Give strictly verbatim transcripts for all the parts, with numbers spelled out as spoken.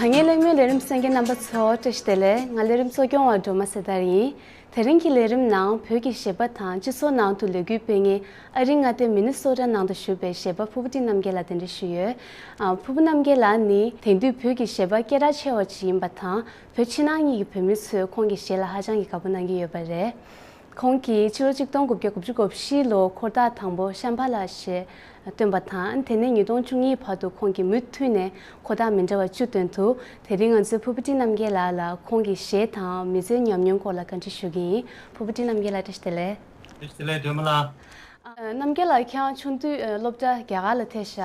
དྲ་བརྙན་གླེང་མོལ་ལས་རིམ་གསན་མཁན་རྣམ་པ་ཚོ་བཀྲ་ཤིས་བདེ་ལེགས། ང་ལས་རིམ་གཙོ་སྐྱོང་བ་སྒྲོལ་མ་ཚེ་ཐར་ཡིན། དེ་རིང་གི་ལས་རིམ་ནང་བོད་ཀྱི་གཞས་པ་དང་སྤྱི་ཚོགས་ནང་དུ་ལས་འགུལ་སྤེལ་མཁན་ཨ་རིའི་མངའ་སྡེ་མི་ནི་སོ་ཊ་ནང་དུ་བཞུགས་པའི་གཞས་པ་ཕུར་བུ་བསྟན་རྣམ་རྒྱལ་ལགས་གདན་འདྲེན་ཞུས་ཡོད། ཨ། ཕུར་བུ་རྣམ་རྒྱལ་ལགས་ནི་དེང་དུས་བོད་ཀྱི་གཞས་པ་སྐད་གྲགས་ཆེ་བ་ཅིག་ཡིན་པ་དང་། བོད་ཕྱི་ནང་གཉིས་ཀྱི་བོད་མི་ཚོས་ཁོང་གི་གཞས་ལ་ཧ་ཅང་གི་དགའ་པོ་གནང་གི་ཡོད་པ་རེད། ཁོང་གིས་ཕྱི་ལོ་གཅིག་སྟོང་དགུ་བརྒྱ་དགུ་བཅུ་གོ་བཞི་ལོ་འཁོར་ཐག་དང་པོ་ཤམ་བྷ་ལ་ཞེས་བཏོན་པ་དང་། དེ་ནས་ཉིས་སྟོང་བཅུ་གཉིས་བར་དུ་ཁོང་གིས་མུ་མཐུད་ནས་འཁོར་ཐག་མི་འདྲ་བ་བཅུ་བཏོན་འདུག་དེ་རིང་ང་ཚོས་ཕུར་བུ་བསྟན་རྣམ་རྒྱལ་ལགས་ལ་ཁོང་གི་གཞས་དང་མི་ཚེའི་ཉམས་མྱོང་སྐོར་ལ་བཀའ་འདྲི་ཞུ་གི་ཡིན། ཕུར་བུ་བསྟན་རྣམ་རྒྱལ་ལགས་བཀྲ་ཤིས་བདེ་ལེགས། བཀྲ་ཤིས་བདེ་ལེགས་སྒྲོལ་མ་ལགས། ཨ། རྣམ་རྒྱལ་ལགས་ཁྱེད་རང་ཆུང་དུས་ཨ་སློབ་གྲྭ་རྒྱ་གར་ལ་ཐེབས་ཤག་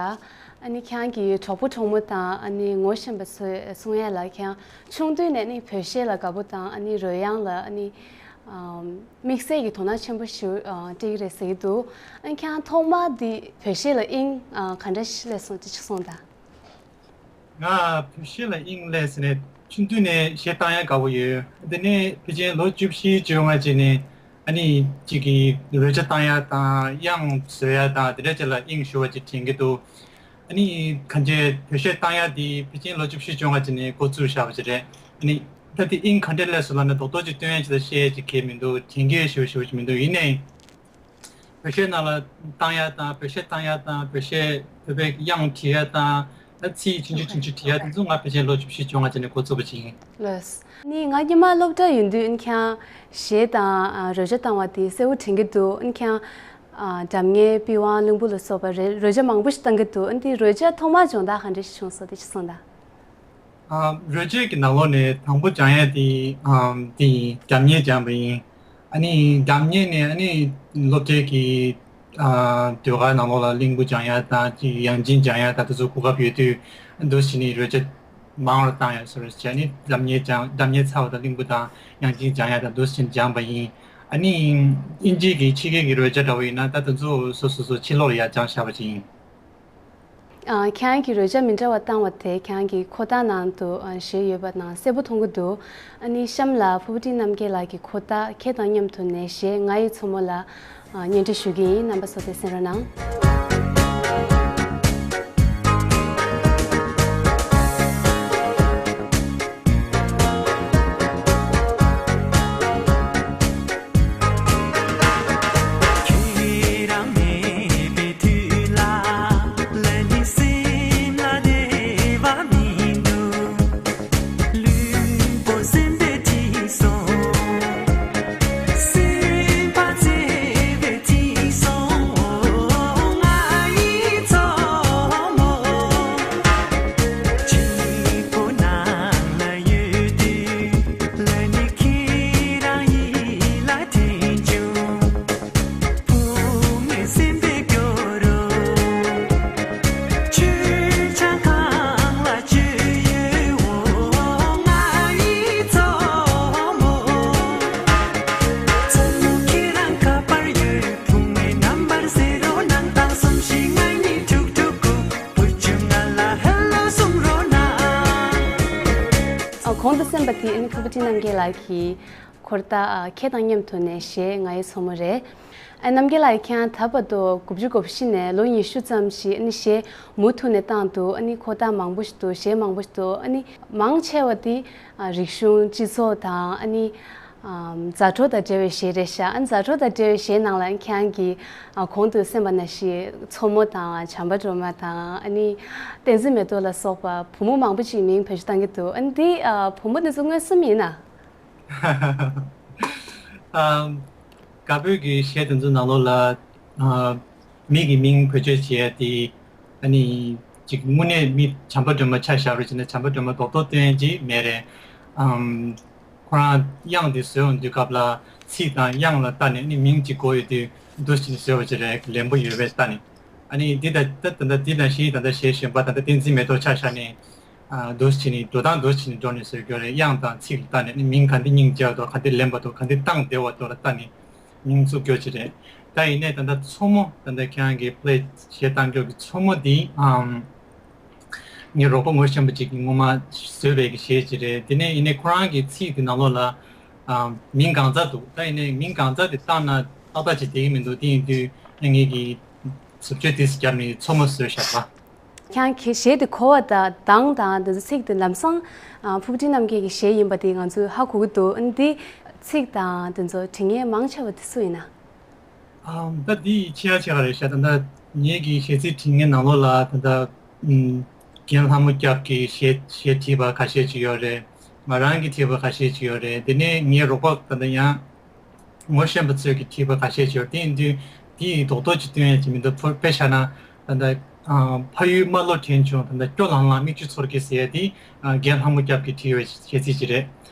ཨ་ནི་ཁྱེད་རང་གི་གྲོགས་པོ་གྲོགས་མོ་དང་ཨ་ནི་ངོ་ཤེས་པ་ཚོས་གསུང་ཡ་ལ་ཁྱེད་རང་ཆུང་དུས་ནས་ནི་བོད་གཞས་ལ་དགའ་པོ་དང་ཨ་ནི་རོལ་དབྱངས་ལ་ཨ་ནི་ཨམ་དམིགས་བསལ་གྱི་དོ་སྣང་ཆེན་པོ་ཞིག་ཨ་སྤྲད་ཀྱི་རེད་ཟེར་གྱི་འདུག་ཨ་ནི་ཁྱེད་རང་ཐོག་མ་འདི་བོད་གཞས་ལ་དབྱིངས་ཨ་ག་འདྲ་ཞིག་སླེབས་སོང་དེ་ཅིག་གསུངས་དང་། ང་བོད་གཞས་ལ་དབྱིངས་སླེབས་ཟེར་ནས་ཆུང་དུས་ནས་གཞས་བཏང་ཡ་དགའ་པོ་ཡོད། དེ་ནས་ཕལ་ཆེར་ལོ་བཅུ་བཞི་བཅོ་ལྔ་ཅིག་ནས་ཨ་ནི་གཅིག་གིས་རོལ་ཆ་བཏང་ཡ་དང་དབྱངས་བཟོ་ཡ་དང་དེ་འདྲ་ཅིག་ལ་དབྱིངས་ཞུ་བ་ཅིག་དྲན་གྱི་འདུག་ཨ་ནི་གང་ཅི་བོད་གཞས་བཏང་ཡ་དེ་ཕལ་ཆེར་ལོ་བཅུ་བཞི་བཅོ་ལྔ་ཅིག་ནས་འགོ་བཙུགས་བཞག་པ་ཅིག་རེད། ཨ་ནི་ད་དེ་དབྱིངས་ག་འདྲས་སླེབས་སོང་ལབ་ན་རྡོག་རྡོག་ཅིག་སྟོན་ཡ་ཅིག་ལ་བཤད་ཡ་ཅིག་གང་ཡང་མི་འདུག་དྲན་གྱི་ཞུ་ཞུ་ཅིག་མི་འདུག་ཡིན་ནའི། བོད་གཞས་ནང་ལ་བཏང་ཡ་དང་བོད་གཞས་བཏང་ཡ་དང་བོད་གཞས་བོད་པའི་དབྱངས་བྲིས་ཡ་དང་ད་ཚིག་ཆུང་ཆུང་ཆུང་ཆུང་བྲིས་ཡ་དེ་ཚོ་ང་ཕལ་ཆེར་ལོ་བཅུ་བཞི་བཅོ་ལྔ་ཅིག་ནས་འགོ་བཙུགས་པ་ཅིག་ཡིན། ལགས། ནི་ང་སྔོན་མ་སློབ་གྲྭ་ཡོད་དུས་ཨ་ནི་ཁྱེད་རང་གཞས་དང་ཨ་རོལ་ཆ་བཏང་བ་དེ་གསལ་པོ་དྲན་གྱི་འདུག་ཨ་ནི་ཁྱེད་རང་ཨ་སྒྲ་སྙན་པི་ཝང་གླིང་བུ་ལ་སོགས་པ་རེ་རོལ་ཆ་མང་པོ་ཞིག་བཏང་གི་འདུག་ཨ་ནི་དེ་རོལ་ཆ་ཐོག་མར་སྦྱོང་བརྡར་ག་འདྲ་ཞིག་བྱུང་སོང་དེ་ཅིག་གསུངས་དང་། ཨ། རོལ་ཆའི་གི་ནང་ལོགས་ནས་དང་པོ་སྦྱང་ཡ་དེ་ཨམ་དེ་ཡིན། སྒྲ་སྙན་སྦྱངས་པ་ཡིན། ཨ་ནི་སྒྲ་སྙན་ནས་ཨ་ནི་སློབ་གྲྭའི་གི་ཨ་ཟློས་གར་ནང་ལོགས་ལ་གླིང་བུ་སྦྱང་ཡ་དང་ཅིག་དབྱངས་ཅན་སྦྱང་ཡ་དང་དེ་ཚོ་གོ་སྐབས་ཡོད་དུས་འདུག་སེ་བྱས་ནས་རོལ་ཆ་མང་བ་བཏང་ཡ་སོ་རེ་བྱས་ནས་སྒྲ་སྙན་སྦྱང་སྒྲ་སྙན་ཚར་བ་དང་གླིང་བུ་དང་དབྱངས་ཅན་སྦྱང་ཡ་དང་འདུག་སེ་བྱས་ནས་སྦྱངས་པ་ཡིན། ཨ་ནི་དབྱིན་ཇིའི་གི་ཕྱི་རྒྱལ་གི་རོལ་ཆ་འདྲ་བོ་ཡིན་ན་ད་དེ་ཚོ་སོ་སོ་སོ་ཕྱི་ལོགས་ལ་ཡར་སྦྱངས་བཞག་པ་ཅིག་ཡིན། ཨ། ཁྱེད་རང་གིས་རོལ་ཆ་མི་འདྲ་བ་བཏང་བ་དེ་ཁྱེད་རང་གི་འཁོར་ཐག་ནང་དུ་ཨ་བཞག་ཡོད་པ་ནང་གསལ་པོ་མཐོང་གི་འདུག་ཨ་ནི་གཤམ་ལ་ཕུར་བུ་བསྟན་རྣམ་རྒྱལ་ལགས་ཀྱི་འཁོར་ཐག་ཁྱེད་དང་མཉམ་དུ་ནས་གཞས་ང་ཡི་མཚོ་མོ་ལ་ཨ་སྙན་སྒྲོན་ཞུ་གི་ཡིན། རྣམ་པ་ཚོ་དེ་གསན་རོགས་གནང་། ཨ། གོང་དུ་གསན་པ་དེ་ཨ་ནི་ཕུར་བུ་བསྟན་རྣམ་རྒྱལ་ལགས་ཀྱི་འཁོར་ཐག་ཨ་ཁྱེད་དང་མཉམ་དུ་ནས་གཞས་ང་ཡི་མཚོ་མོ་རེད། ཨ། རྣམ་རྒྱལ་ལགས་ཁྱེད་རང་ད་བར་དུ་དགུ་བཅུ་གོ་བཞི་ནས་ལོ་ཉི་ཤུ་ཙམ་ཞིག་ཨ་ནི་གཞས་མུ་མཐུད་ནས་བཏང་འདུག་ཨ་ནི་འཁོར་ཐག་མང་པོ་ཞིག་འདུག་གཞས་མང་པོ་ཞིག་འདུག་ཨ་ནི་མང་ཆེ་བ་དེ་ཨ་རིག་གཞུང་སྤྱི་ཚོགས་དང་ཨ་ནི་ཨམ་མཛའ་གྲོགས་དང་འབྲེལ་བའི་གཞས་རེད་ཤག་ཨ་ནི་མཛའ་གྲོགས་དང་འབྲེལ་བའི་གཞས་ནང་ལ་ཁྱེད་རང་གིས་ཨ་གོང་དུ་གསན་པ་ནང་བཞིན་མཚོ་མོ་དང་བྱམས་པ་སྒྲོལ་མ་དང་ཨ་ནི་བསྟན་འཛིན་མེ་ཏོག་ལ་སོགས་པ་བུ་མོ་མང་པོ་ཅིག་མིང་བེད་སྤྱོད་བཏང་གི་འདུག་ཨ་ནི་འདི་ཨ་བུ་མོ་དེ་ཚོ་མངོན་སུམ་ཡིན་ན། ཨམ། དཀར་པོའི་གི་གཞས་དེ་ཚོ་ནང་ལོགས་ལ་ཨ་མི་གི་མིང་བེད་སྤྱོད་བྱེད་ཡ་དེ་ཨ་ནི་ཅིག་དངོས་གནས་མི་བྱམས་པ་སྒྲོལ་མ་ཆ་བཞག་རེད་བྱས་ན་བྱམས་པ་སྒྲོལ་མ་རྡོག་རྡོག་སྟོན་ཡ་ཅིག་མེད་རེད། ཨམ། ཁོ་རང་དབྱངས་དེ་བཟོས་ཡོང་དུས་སྐབས་ལ་ཚིག་དང་དབྱངས་ལ་ལྟ་ནས་ཨ་ནི་མིང་ཅིག་དགོས་ཡོད་དུས་འདུག་སེ་བྱས་ནས་བཟོས་པ་ཅིག་རེད། ལེན་པོ་ཡོད་པས་ལྟ་ནས་ཨ་ནི་འདི་ད་ད་ད་འདི་ནང་བཞིན་ད་ལྟ་གཞས་གཞན་པ་ད་ལྟ་བསྟན་འཛིན་མེ་ཏོག་ཆ་བཞག་ནས། ཨ། འདུག་སེ་བྱས་ནས་འགྲོ་སྟངས་འདུག་སེ་བྱས་ནས་འགྲོ་ནས་བཟོས་རྒྱུ་རེད། དབྱངས་དང་ཚིག་ལ་ལྟ་ནས་ནི་མིང་ག་འདི་སྙིང་རྗེ་བ་འདུག་ག་འདི་ལེན་པ་འདུག་ག་འདི་བཏང་བདེ་བ་འདུག་ལ་ལྟ་ནས་མིང་བཙུགས་རྒྱུ་ཅིག་རེད། ད་ཡིན་ནའི་ད་ལྟ་མཚོ་མོ་ད་ལྟ་ཁྱེད་རང་གིས་པི་ལེ་བྱས་བཏང་རྒྱུ་གི་མཚོ་མོ་འདི་ཨམ་ངའི་རོགས་པ་ངོ་ཤེས་པ་ཅིག་གིས་སྔོན་མ་བཟོས་པའི་གི་གཞས་ཅིག་རེད། དེ་ནས་ཡིན་ནའི་ཁོ་རང་གི་ཚིག་གི་ནང་ལོགས་ལ་ཨམ་མིང་གང་ཙམ་འདུག་ད་ཡིན་ནའི་མིང་གང་ཙམ་དེ་བཏང་ན་ཏག་ཏག་ཅིག་བསྡད་ཀྱི་མི་འདུག་དེ་ཡིན་དུས་ངས་ངེད་ཀྱི་བཟོ་བཅོས་དེ་བརྒྱབ་ནས་མཚོ་མོ་བཟོས་བཞག་པ། ཁྱེད་རང་གི་གཞས་དེ་གོ་བ་དང་གདངས་དང་དེ་ཚོ་ཚིག་དེ་ལམ་སང་ཕུར་བུ་ཊི་རྣམ་རྒྱལ་གྱི་གཞས་ཡིན་པ་དེ་ང་ཚོས་ཧ་གོ་གི་འདུག་ཨ་ནི་འདི་ཚིག་དང་དེ་ཚོ་འབྲི་མཁན་མང་ཆེ་བ་དེ་སུ་ཡིན་ན། ཨམ། ད་འདི་ཆེ་ཡ་ཆེ་ག་རེད་ཤག་ད་ལྟ་ངེད་ཀྱི་གཞས་ཚིག་བྲིས་མཁན་ནང་ལོགས་ལ་ད་ལྟ་ཨམ། རྒན་ལྷ་མོ་སྐྱབས་ཀྱིས་གཞས་གཞས་བྲིས་པ་ཁ་ཤས་ཅིག་ཡོད་རེད། ང་རང་གིས་བྲིས་པ་ཁ་ཤས་ཅིག་ཡོད་རེད། དེ་ནས་ངའི་རོགས་པ་ད་ལྟ་ཡང་ངོ་ཤེས་པ་ཚོས་ཀྱིས་བྲིས་པ་ཁ་ཤས་ཅིག་ཡོད་རེད། དེ་ཡིན་དུས་དེ་ཡི་རྡོག་རྡོག་ཅིག་སྟོན་ཡ་ཅིག་མི་འདུག་ཕུ་དཔེ་བཞག་ན་ད་ལྟ་ཨམ། ཕ་ཡུལ་རྨ་ལྷོ་དྲན་བྱུང་། ད་ལྟ་སྐྱོ་ལྷང་ལྷང་མིག་ཆུ་ཚོར་གི་ཟེར་ཡ་དེ་ཨ། རྒན་ལྷ་མོ་སྐྱབས་ཀྱིས་བྲིས་པའི་གཞས་ཚིག་ཅིག་རེད།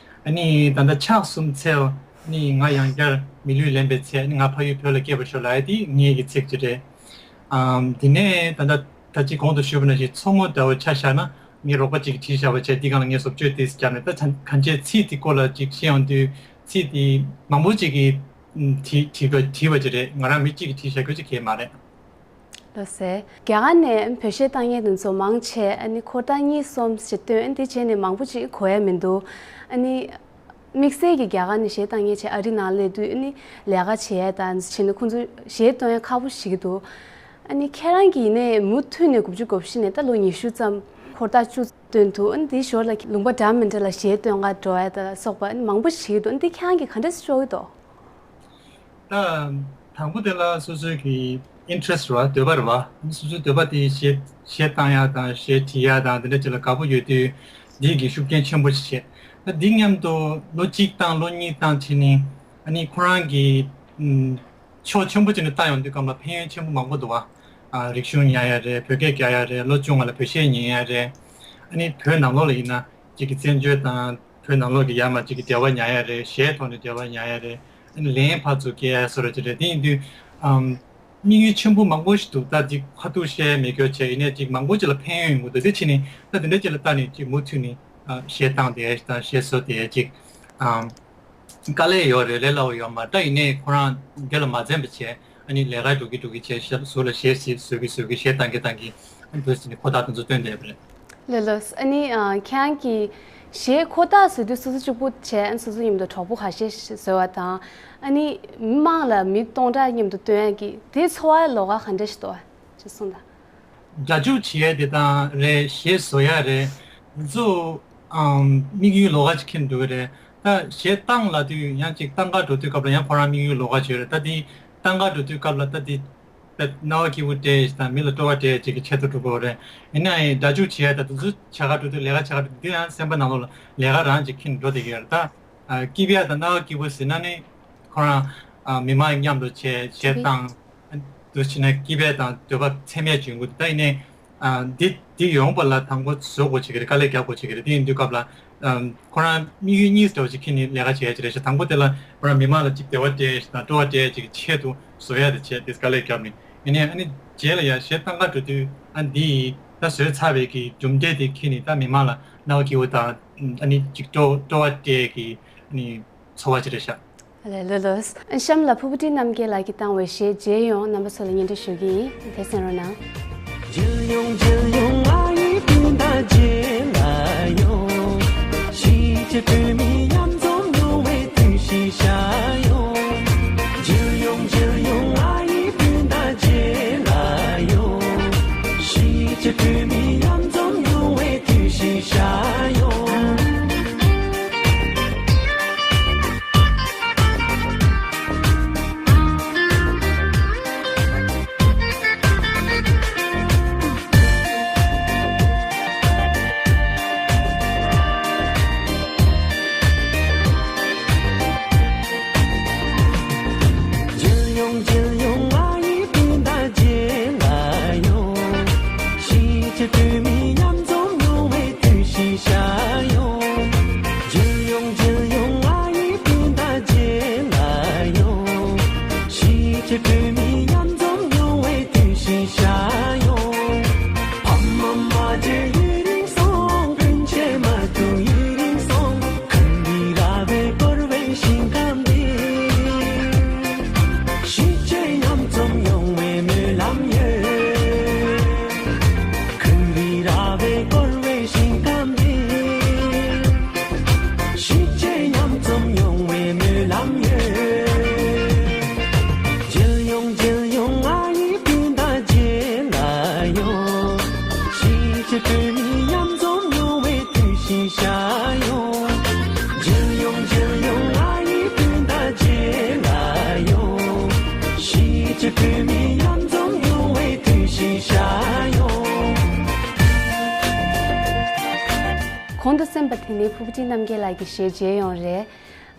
ཨ་ནི་ད་ལྟ་ཕྱག་གསུམ་འཚལ། ནི་ང་ཡང་བསྐྱར་མི་ལུས་ལེན་པའི་ཚེ། ནི་ང་ཕ་ཡུལ་བོད་ལ་སྐྱེས་པར་ཤོག་ལབ་ཡ་དེ་ངེད་ཀྱི་ཚིག་ཅིག་རེད། ཨམ། དེ་ནས་ད་ལྟ་ད་ཅི་གོང་དུ་ཞུས་པ་ནང་བཞིན་མཚོ་སྔོན་ཟླ་བོ་ཆ་བཞག་ན་ངའི་རོགས་པ་ཅིག་གིས་བྲིས་བཞག་པ་བྱས། འདི་སྒང་ལ་ངས་བཟོ་བཅོས་ཏོག་ཙམ་བརྒྱབ་ནས། ད་ཆ་གང་ཅིའི་ཚིག་དེ་སྐོར་ལ་ཅིག་བཤད་ཡོང་དུས་ཚིག་དེ་མང་པོ་ཅིག་གིས་ཨམ། བྲིས་བྲིས་པ་བྲིས་པ་ཅིག་རེད། ང་རང་མི་གཅིག་གིས་བྲིས་བཞག་རྒྱུ་ཅིག་གང་ཡང་མ་རེད། ལགས་སེ། རྒྱ་གར་ནས་བོད་གཞས་བཏང་མཁན་དེ་ཚོ་མང་ཆེ་ཨ་ནི་འཁོར་ཐག་གཉིས་གསུམ་ཞིག་བཏོན། ཨ་ནི་དེ་བྱས་ནས་མང་པོ་ཅིག་གོ་ཡ་མི་འདུག་ཨ་ནི་དམིགས་བསལ་གྱི་རྒྱ་གར་ནས་གཞས་བཏང་མཁན་བྱས་ཨ་རི་ནང་སླེབས་དུས་ཨ་ནི་ལས་ཀ་བྱེད་ཡ་དང་བྱས་ནས་ཁོང་ཚོ་གཞས་བཏོན་ཡ་ཁག་པོ་ཞིག་འདུག་ཨ་ནི་ཁྱེད་རང་གིས་ཡིན་ནའི་མུ་མཐུད་ནས་དགུ་བཅུ་གོ་བཞི་ནས་ད་ལོ་ཉི་ཤུ་ཙམ་འཁོར་ཐག་བཅུ་བཏོན་འདུག་ཨ་ནི་དེའི་ཞོར་ལ་ལུང་པ་འདྲ་མི་འདྲ་ལ་གཞས་བཏོན་ག་འགྲོ་ཡ་ད་སོགས་པ་ཨ་ནི་མང་པོ་ཞིག་འདུག་ཨ་ནི་དེ་ཁྱེད་རང་གིས་ག་འདྲ་ཤོར་གི་འདུག་ད་དང་པོ་དེ་ལ་སོ་སོའི་གི་interest རེད་བ། འདོད་པ་རེད་བ། སོ་སོའི་འདོད་པ་དེ་གཞས་གཞས་བཏང་ཡ་དང་གཞས་བྲིས་ཡ་དང་དེ་འདྲ་ཅིག་ལ་དགའ་པོ་ཡོད་དུས་འདི་གི་ཤུགས་རྐྱེན་ཆེན་པོ་ཞིག་བྱས། ད་འདི་མཉམ་དུ་ལོ་གཅིག་བཏང་ལོ་གཉིས་བཏང་བྱས་ནས་ཨ་ནི་ཁོ་རང་གི་ཨམ། ཕྱོགས་ཆེན་པོ་ཅིག་ནས་བལྟ་ཡོང་དུས་སྒང་ལ་ཕན་ཡོན་ཆེན་པོ་མང་པོ་འདུག་བ། ཨ། རིག་གཞུང་ཉར་ཡ་རེད། བོད་སྐད་རྒྱག་ཡ་རེད། ལོ་བཅོ་ལྔ་ལ་བོད་གཞས་ཉན་ཡ་རེད། ཨ་ནི་བོད་ནང་ལོགས་ལ་ཡིན་ན་གཅིག་གི་བཙན་བྱོལ་དང་བོད་ནང་ལོགས་ཀྱི་ཡར་མར་གཅིག་གི་འབྲེལ་བ་ཉར་ཡ་རེད། གཞས་ཐོག་ནས་འབྲེལ་བ་ཉར་ཡ་རེད། ཨ་ནི་ལན་ཕར་ཚུར་སྐྱེལ་ཡ་བཟོ་འདྲ་ཅིག་རེད། དེ་ཡིན་དུས་ཨམ། དམིགས་ཡུལ་ཆེན་པོ་མང་པོ་ཞིག་འདུག་ད་འདི་ཁ་ཐུག་བཤད་མེད་སྐྱོ་བྱས་ཡིན་ནའི་ཅིག་མང་པོ་ཅིག་ལ་ཕན་ཡོན་ཡོང་གི་འདུག་དེ་ཕྱིན་ནས་ད་དེ་འདྲ་ཅིག་ལ་བལྟ་ནས་ཅིག་མུ་མཐུད་ནས་ཨ། གཞས་བཏང་བསྡད་དང་གཞས་བཟོ་བསྡད་ཅིག་ཨམ། དཀའ་ལས་ཡོད་རེད། ལས་སླ་བོ་ཡོད་མ་རེད། ད་ཡིན་ནའི་ཁོ་རང་འདི་ལ་མ་འཛེམས་པ་བྱས། ཨ་ནི་ལས་ཀ་འགྲོ་གི་འགྲོ་གི་བྱས། ཞབས་ཟུར་ལ་གཞས་ཤིག་བཟོ་གི་བཟོ་གི་གཞས་བཏང་གི་བཏང་གི་ཨ་ནི་བོད་ཟིན་ནས་ཁོ་ཐག་དེ་ཚོ་བཏོན་བསྡད་པ་རེད། ལགས་ལགས། ཨ་ནི་ཨ། ཁྱེད་རང་གིས་གཞས་ཁོ་ཐག་བཟོ་དུས་སོ་སོ་གཅིག་པུ་བྱས། ཨ་ནི་སོ་སོ་མཉམ་དུ་གྲོགས་པོ་ཁ་ཤས་ཤིག་བཟོ་བ་དང་ཨ་ནི་མི་མང་ལ་མི་སྟོང་ཕྲག་མཉམ་དུ་སྟོན་ཡ་གི་དེ་ཚོར་བ་ལོགས་ཀ་ག་འདྲ་ཞིག་འདུག་ཅེས་གསུངས་དང་། སྒྲ་འཇུག་བྱེད་ཡ་དེ་དང་རེད། གཞས་བཟོ་ཡ་རེད། ང་ཚོ་ཨམ། དམིགས་ཡུལ་ལོགས་ཀ་ཅིག་འཁྱེར་འགྲོ་གི་རེད། ད་གཞས་བཏང་ལབ་དུས་ཡང་ཅིག་བཏང་ག་འགྲོ་དུས་སྐབས་ལ་ཡང་ཁོ་རང་དམིགས་ཡུལ་ལོགས་ཀ་ཅིག་ཡོད་རེད། ད་དེ་བཏང་ག་འགྲོ་དུས་སྐབས་ལ་ད་དེ་ད་རྣ་བ་སྐྱིད་པོ་སྤྲད་དང་མི་ལ་སྤྲོ་བ་སྤྲད་ཅིག་གི་ཆེད་དུ་འགྲོ་གི་རེད། ཡིན་ན་ཡང་སྒྲ་འཇུག་བྱེད་ཡ་ད་དེ་ཚོ་བྱ་ག་འགྲོ་དུས་ལས་ཀ་བྱ་ག་འགྲོ་དུས་འདི་ཡང་སེམས་པ་ནང་ལོགས་ལ་ལས་ཀ་རང་ཅིག་འཁྱེར་འགྲོ་བསྡད་ཀྱི་ཡོད་རེད། ད་སྐྱིད་པ་དང་རྣ་བ་སྐྱིད་པོ་ཟེར་ན་ནི་ཁོ་རང་མི་མང་མཉམ་དུ་བྱས་གཞས་བཏང་། འདུ་བྱེད་ན་སྐྱིད་པ་དང་འདོད་པ་ཚད་མེད་ཅིག་ཡོང་གི་འདུག་ད་ཡིན་ནའི་ཨ། འདི་འདི་ཡོང་བ་ལ་དང་པོ་བཟོ་དགོས་བྱེད་ཀྱི་རེད། དཀའ་ལས་རྒྱག་དགོས་བྱེད་ཀྱི་རེད། དེ་ཡིན་དུས་སྐབས་ལ་ཨ། ཁོ་རང་དམིགས་ཡུལ་གཉིས་འདྲ་བོ་ཅིག་འཁྱེར་ནས་ལས་ཀ་བྱེད་ཡ་ཅིག་རེད་ཤག་དང་པོ་དེ་ལ་ཁོ་རང་མི་མང་ལ་ཅིག་བདེ་བ་སྤྲད་དང་སྤྲོ་བ་སྤྲད་ཅིག་ཆེད་དུ་བཟོ་ཡ་དེ་བྱས་དེ་དཀའ་ལས་བརྒྱབ་ནས། ཡིན་ནའི་ཨ་ནི་རྗེས་ལ་ཡ་གཞས་བཏང་ག་འགྲོ་དུས་ཨ། འདི་ད་བཟོས་ཚར་བའི་གི་གྲུབ་འབྲས་དེ་འཁྱེར་ནས་ད་མི་མང་ལ་རྣ་བ་སྐྱིད་པོ་དང་ཨ་ནི་ཅིག་སྤྲོ་སྤྲོ་བ་སྤྲད་ཀྱི་ཨ་ནི་ཚོར་བ་ཅིག་རེད་ཤག་ལགས་ལགས་ལགས། གཤམ་ལ་ཕུར་བུ་ཊི་རྣམ་རྒྱལ་ལགས་ཀྱིས་བཏང་བའི་གཞས་མཇལ་ཡོང་། རྣམ་པ་ཚོ་ལ་སྙན་སྒྲོན་ཞུ་གི་ཡིན། དེ་གསན་རོགས་གནང་། བོད་མི་མཉམ་འཛོམས་ཡོང་བའི་དུས་ཤིག་ཤར་ཡོང་། གོང་དུ་གསན་པ་དེ་ནི་ཕུར་བུ་ཊི་རྣམ་རྒྱལ་ལགས་ཀྱི་གཞས་མཇལ་ཡོང་རེད།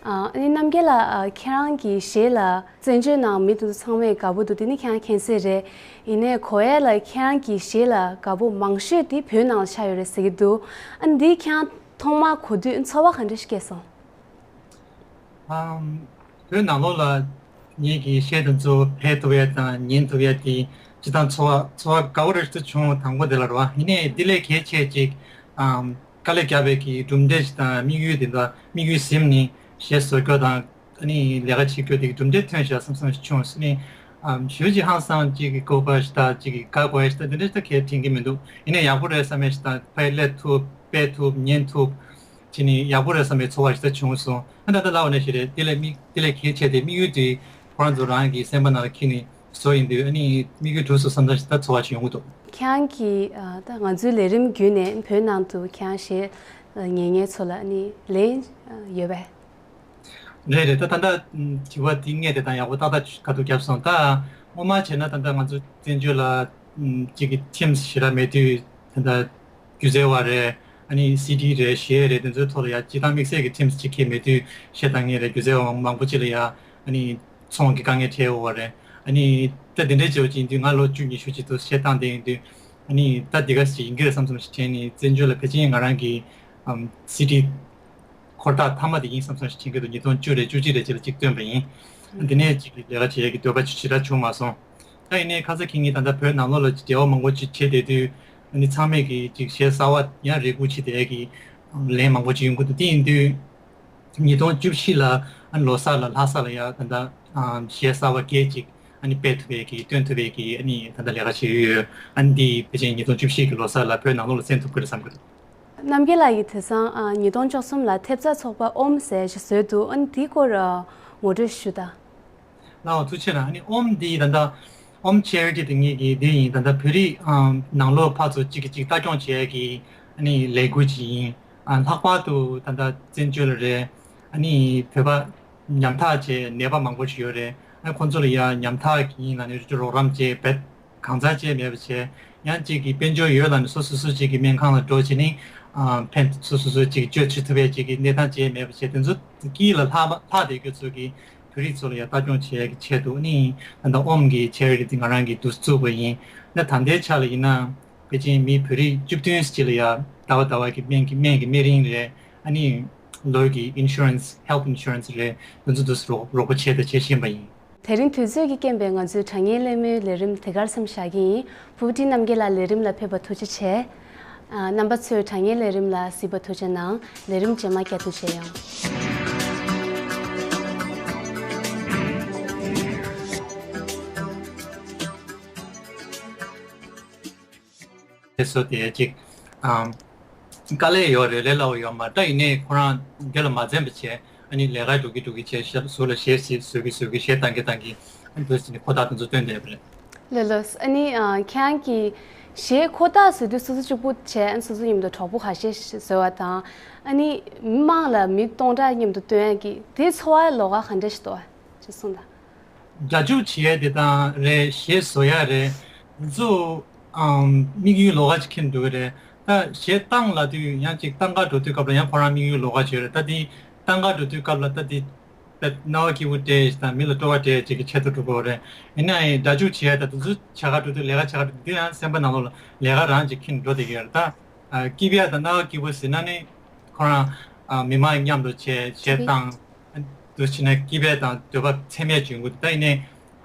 ཨ་ནི་རྣམ་རྒྱལ་ལགས། ཨ་ཁྱེད་རང་གི་གཞས་ལ་བཙན་བྱོལ་ནང་མི་དེ་ཚོ་ཚང་མས་དགའ་པོ་འདུག་དེ་ནི་ཁྱེད་རང་མཁྱེན་གསལ་རེད། ཡིན་ནའི་གོ་ཡ་ལ་ཁྱེད་རང་གི་གཞས་ལ་དགའ་པོ་མང་ཤོས་དེ་བོད་ནང་ལ་ཆགས་ཡོད་རེད་ཟེར་གྱི་འདུག་ཨ་ནི་འདི་ཁྱེད་རང་ཐོག་མར་གོ་དུས་ཚོར་བ་ག་འདྲ་ཞིག་སྐྱེས་སོང་། ཨམ། བོད་ནང་ལོགས་ལ་ངེད་ཀྱི་གཞས་དེ་ཚོ་ཕེབས་ཐུབ་ཡ་དང་ཉན་ཐུབ་ཡ་དེ་སྤྱིར་བཏང་ཚོར་བ་ཚོར་བ་དགའ་པོ་རེ་ཞིག་ཏུ་བྱུང་། དང་པོ་དེ་ལ་རེད་བ། ཡིན་ནའི་དེ་ལས་གལ་ཆེ་ཅིག་ཨམ། དཀའ་ལས་བརྒྱབ་པའི་གི་གྲུབ་འབྲས་ཞིག་དང་དམིགས་ཡུལ་དེ་འདྲ་དམིགས་ཡུལ་ཟིན་ནས་གཞས་བཟོ་རྒྱུ་དང་ཨ་ནི་ལས་ཀ་བྱེད་རྒྱུ་དེ་གི་གྲུབ་འབྲས་ཐོན་ཤག་བསམ་བསམ་ཞིག་བྱུང་། ཨ་ནི་ཨམ། ཞེ་པོ་ཅིག་ཧང་སང་ཅིག་གི་དགོས་པ་ཞིག་དང་ཅིག་གི་དགའ་དགོས་ཡ་ཞིག་དང་དེ་འདྲ་ཞིག་ད་གལ་དྲན་གྱི་མི་འདུག་ཡིན་ནའི་ཡག་པོ་རེད་བསམ་ཡ་ཞིག་དང་ཕར་སླེབས་ཐུབ་དཔེ་ཐུབ་ཉན་ཐུབ། བྱས་ནས་ཡག་པོ་རེད་བསམ་པའི་ཚོར་བ་ཞིག་ད་བྱུང་སོང་། ཨ་ད་ལྟ་ལབ་པ་ནང་བཞིན་རེད། དེ་ལས་དམིགས་དེ་ལས་གལ་ཆེ་དེ་དམིགས་ཡུལ་དེ་ཁོ་རང་ཚོ་རང་གི་སེམས་པ་ནང་ལ་འཁྱེར་ནས་བཟོ་ཡིན་དུས་ཨ་ནི་དམིགས་ཡུལ་གྲུབ་སོང་བསམ་ས་ཞིག་ད་ཚོར་བ་ཞིག་ཡོང་གི་འདུག་ཁྱེད་རང་གིས་ཨ་ད་ང་ཚོའི་ལས་རིམ་བརྒྱུད་ནས་བོད་ནང་དུ་ཁྱེད་རང་གཞས་ཉན་མཁན་ཚོ་ལ་ཨ་ནི་ལན་ཡོད་པས། རེད་རེད། ད་ད་ལྟ་དྲི་བ་འདི་སྔས་དེ་དང་ཡག་པོ་ཏག་ཏག་ག་ཐུག་བརྒྱབ་སོང་། ད་སྔོན་མ་བྱས་ན་ད་ལྟ་ང་ཚོ་བཙན་བྱོལ་ལ་གཅིག་གི་ཐིམ་སི་ཞེ་དྲག་མེད་དུས་ད་ལྟ་སྒྱུ་རྩལ་བ་རེད། ཨ་ནི་སི་ཌི་རེད། གཞས་རེད། དེ་ཚོའི་ཐོག་ལ་ཡ་སྤྱིར་བཏང་དམིགས་བསལ་གྱི་ཐིམ་སི་གཅིག་ཁྱེད་མེད་དུས་གཞས་བཏང་མཁན་རེད། སྒྱུ་རྩལ་བ་མང་པོ་ཅིག་ལ་ཡ་ཨ་ནི་ཚོང་གི་དཀའ་ངལ་འཕྲད་ཡོད་པ་རེད། ཨ་ནི་ད་དེ་འདྲའི་བྱས་པ་ཅིག་ཡིན་དུས་ང་ལོ་བཅུ་ཉི་ཤུ་ཅིག་ཏུ་གཞས་བཏང་བསྡད་ཡོང་དུས་ཨ་ནི་ད་འདི་ག་ཞིག་ཡིན་གྱི་རེད་བསམ་བསམ་ཞིག་དྲན་ནས་བཙན་བྱོལ་ལ་ཕལ་ཆེར་ང་རང་གི་ཨམ་སི་ཌི་འཁོར་ཐག་མཐའ་མ་དེ་ཡིན་བསམ་བསམ་ཞིག་དྲན་གྱི་འདུག་ཉིས་སྟོང་བཅུ་རེད། བཅུ་གཅིག་རེད་ཅིག་ལ་གཅིག་བཏོན་པ་ཡིན། ཨ་དེ་ནས་ཅིག་ལས་ཀ་བྱེད་ཡས་ཀྱི་འདོད་པ་ཞེ་དྲག་བྱུང་མ་སོང་། ད་ཡིན་ནའི་ཁ་ས་ཁྱེད་ཉིད་ད་ལྟ་བོད་ནང་ལོགས་ལ་ཅིག་འབྲེལ་བ་མང་པོ་ཅིག་བྱེད་བསྡད་དུས་ཨ་ནི་ཚང་མས་ཀྱི་ཅིག་གཞས་གསར་བ་ཡང་རེ་སྒུག་བྱེད་བསྡད་ཡས་ཀྱི་ལན་མང་པོ་ཅིག་ཡོང་གི་འདུག་དེ་ཡིན་དུས་ཉིས་སྟོང་བཅུ་བཞི་ལ་ཨ་ནི་ལོ་གསར་ལ་ལྷ་ས་ལ་ཡ་ད་ལྟ་ཨ་གཞས་གསར་བ་བརྒྱད་ཅིག་ཨ་ནི་སྤེལ་ཐུབ་པའི་གི་སྟོན་ཐུབ་པའི་གི་ཨ་ནི་ད་ལྟ་ལས་ཀ་བྱེད་ཀྱི་ཡོད། ཨ་ནི་འདི་ཕལ་ཆེར་ཉིས་སྟོང་བཅུ་བཞི་གི་ལོ་གསར་ལ་བོད་ནང་ལོགས་ལ་གསན་ཐུབ་ཀྱི་རེད་བསམ་གྱི་འདུག་རྣམ་རྒྱལ་ལགས་ཀྱིས་དེང་སང་ཨ་ཉིས་སྟོང་བཅུ་གསུམ་ལ་ཐེབས་རྩ་ཚོགས་པ་ཨོམ་ཟེར་ཞིག་བཟོས་འདུག་ཨ་ནི་དེའི་སྐོར་ཨ་ངོ་སྤྲོད་ཞུ་དང་། ལགས་འོ་ཐུགས་རྗེ་ཆེ་གནང་། ཨ་ནི་ཨོམ་འདི་ད་ལྟ་ཨོམ་ཆེ་རི་ཊི་དེ་ངེད་ཀྱི་འདི་ཡིན། ད་ལྟ་བོད་རིགས་ཨམ་ནང་ལོགས་ཕར་ཚུར་གཅིག་གིས་གཅིག་ལྟ་སྐྱོང་བྱེད་ཡས་ཀྱི་ཨ་ནི་ལས་འགུལ་ཅིག་ཡིན། ཨ་ལྷག་པར་དུ་ད་ལྟ་བཙན་བྱོལ་ལ་རེད། ཨ་ནི་བོད་པ་ཉམ་ཐག་བྱས་ནད་པ་མང་པོ་ཞིག་ཡོད་རེད། ཨ་ཁོང་ཚོ་ལ་ཡ་ཉམ་ཐག་གི་ཡིན་ལབ་ནས་རོགས་རམ་བྱས་བེད་གང་ཚར་བྱས་མེད་པ་བྱས། ཡང་གཅིག་གིས་དཔལ་འབྱོར་ཡོད་ལབ་ནས་སོ་སོ་སོ་གཅིག་གི་སྨན་ཁང་ལ་འགྲོ་བྱས་ནས་ཨ་ཕན་སོ་སོ་སོ་གཅིག་གིས་བཅོས་བྱེད་ཐུབ་པའི་གཅིག་གི་གནས་སྟངས་བྱས་མེད་པ་བྱས། དེ་ཚོ་དཀྱིལ་ལ་ལྷག་ལྷག་བསྡད་རྒྱུ་ཚོ་གི་བོད་རིགས་ཚོ་ལ་ཡ་ལྟ་སྐྱོང་བྱེད་ཡ་གི་ཆེད་དུ་ནི་ད་ལྟ་ཨོམ་གི་ཆེ་རི་ཊི་དེ་ང་རང་གིས་འདུག་བཙུགས་པ་ཡིན། ད་ད་ལྟའི་ཆ་ལ་ཡིན་ན་ཕལ་ཆེར་མི་བོད་རིགས་བཅུ་བདུན་ཅིག་ལ་ཡ་ཟླ་བ་ཟླ་བ་གི་སྨན་གི་སྨན་གི་སྨན་རིན་རེད། ཨ་ནི་ལོ་གི་ཨིན་ཤུ་རན་སི་ཧེལ་ཐི་ཨིན་ཤུ་རན་སི་རེད། དེ་ཚོ་འདུག་སེ་རོགས་རོགས་པ་བྱས་དང་བྱེད་བཞིན་པ་ཡིན། དེ་རིང་དུས་ཚོད་ཀྱི་རྐྱེན་པས་ང་ཚོའི་དྲ་བརྙན་ལེན་མོལ་ལས་རིམ་དེ་གར་མཚམས་བཞག་གི་ཡིན། ཕུར་བུ་ཊི་རྣམ་རྒྱལ་ལགས་ལས་རིམ་ལ་ཕེབས་པ་ཐུགས་རྗེ་ཆེ། ཨ་རྣམ་པ་ཚོས་དྲ་བརྙན་ལས་རིམ་ལ་གཟིགས་པ་ཐུགས་རྗེ་གནང་། ལས་རིམ་རྗེས་མ་བསྐྱར་དུ་མཇལ་ཡོང་། དེ་ཚོ་དེ་གཅིག་ཨམ། དཀའ་ལས་ཡོད་རེད། ལས་སླ་བོ་ཡོད་མ་རེད། ད་ཡིན་ནའི་ཁོ་རང་འདི་ལ་མ་འཛེམ་པ་བྱས། ཨ་ནི་ལས་ཀ་འགྲོ་གི་འགྲོ་གི་བྱས། ཞབས་ཟུར་ལ་གཞས་ཤིག་བཟོ་གི་བཟོ་གི་གཞས་བཏང་གི་བཏང་གི། ཨ་ནི་འདུག་སེ་ནི་ཁོ་ཐག་དེ་ཚོ་བཏོན་བསྡད་པ་རེད། ལགས་ལགས། ཨ་ནི་ཨ་ཁྱེད་རང་གིས་གཞས་ཁོ་ཐག་བཟོ་དུས་སོ་སོ་གཅིག་པུ་བྱས། ཨ་ནི་སོ་སོ་མཉམ་དུ་གྲོགས་པོ་ཁ་ཤས་ཤིག་བཟོ་བ་དང་། ཨ་ནི་མི་མང་ལ་མི་སྟོང་ཕྲག་མཉམ་དུ་བཏོན་ཡ་གི་དེ་ཚོར་བ་ལོགས་ཀ་ག་འདྲ་ཞིག་འདུག་ཨ། ཅེས་གསུངས་དང་། སྒྲ་འཇུག་བྱེད་ཡ་དེ་དང་རེད། གཞས་བཟོ་ཡ་རེད། འདི་ཚོ་ཨམ་དམིགས་ཡུལ་ལོགས་ཀ་ཅིག་འཁྱེར་འགྲོ་གི་རེད། ད་གཞས་བཏང་ལབ་དུས་ཡང་ཅིག་བཏང་ག་འགྲོ་དུས་སྐབས་ལ་ཡང་ཁོ་རང་དམིགས་ཡུལ་ལོགས་ཀ་ཅིག་ཡོད་རེད། ད་འདི་བཏང་ག་འགྲོ་དུས་སྐབས་ལ་ད་འདི་ད་རྣ་བ་སྐྱིད་པོ་སྤྲད་དང་མི་ལ་སྤྲོ་བ་སྤྲད་ཅིག་གི་ཆེད་དུ་འགྲོ་དགོས་རེད། ཡིན་ནའི་སྒྲ་འཇུག་བྱེད་ཡ་ད་དེ་ཚོ་བྱ་དགའ་འགྲོ་དུས་ལས་ཀ་བྱ་དགའ་འགྲོ་དུས་འདི་ཡང་སེམས་པ་ནང་ལོགས་ལ་ལས་ཀ་རང་ཅིག་འཁྱེར་འགྲོ་བསྡད་ཀྱི་ཡོད་རེད། ད་སྐྱིད་པ་དང་རྣ་བ་སྐྱིད་པོ་ཟེར་ན་ནི་ཁོ་རང་མི་མང་མཉམ་དུ་བྱས་བྱས་བཏང་། འདུག་བྱས་ན་སྐྱིད་པ་དང་འདོད་པ་ཚད་མེད་བྱུང་གི་འདུག་ད་ཡིན་ནའི་